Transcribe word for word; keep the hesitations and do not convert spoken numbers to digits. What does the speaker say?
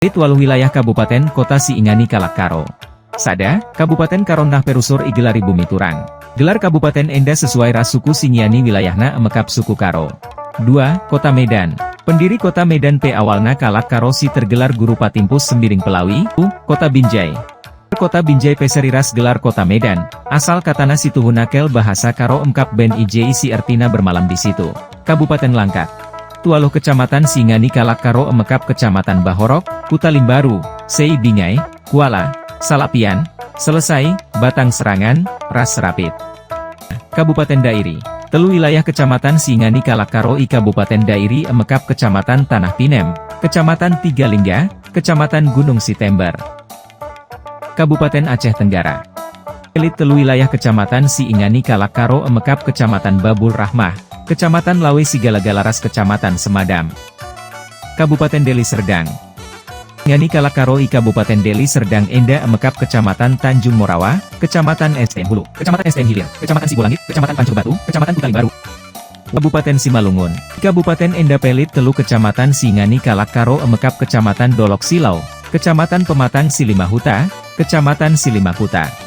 Lit waluh wilayah kabupaten kota si ingani kalak Karo. Sada, Kabupaten Karo ntah pe rusur igelari Bumi Turang. Gelar kabupaten enda sesuai ras suku si ngiani wilayahna emekap suku Karo. Dua, Kota Medan. Pendiri Kota Medan pe awalna kalak Karo si tergelar Guru Patimpus Sembiring Pelawi, u, Kota Binjai. Kota Binjai pe seri ras gelar Kota Medan, asal katana si tuhuna kal bahasa Karo emekap ben i je isi ertina bermalam di situ. Kabupaten Langkat. Tualuh kecamatan si ngani kalak Karo emekap Kecamatan Bahorok, Kutalimbaru, Sei Bingai, Kuala, Salapian, Selesai, Batang Serangan, ras Serapit. Kabupaten Dairi. Telu wilayah kecamatan si ngani kalak Karo i Kabupaten Dairi emekap Kecamatan Tanah Pinem, Kecamatan Tiga Lingga, Kecamatan Gunung Sitember. Kabupaten Aceh Tenggara. Lit telu wilayah kecamatan si ingani kalak Karo emekap Kecamatan Babul Rahmah, Kecamatan Lawe Sigala-gala ras Kecamatan Semadam. Kabupaten Deli Serdang. Ngani kalak Karo i Kabupaten Deli Serdang enda emekap Kecamatan Tanjung Morawa, Kecamatan S T M Hulu, Kecamatan S T M Hilir, Kecamatan Sibulangit, Kecamatan Pancur Batu, Kecamatan Kutalimbaru. Kabupaten Simalungun. Kabupaten enda pe lit telu kecamatan si ngani kalak Karo emekap Kecamatan Dolok Silau, Kecamatan Pematang Silimahuta, Kecamatan Silimakuta.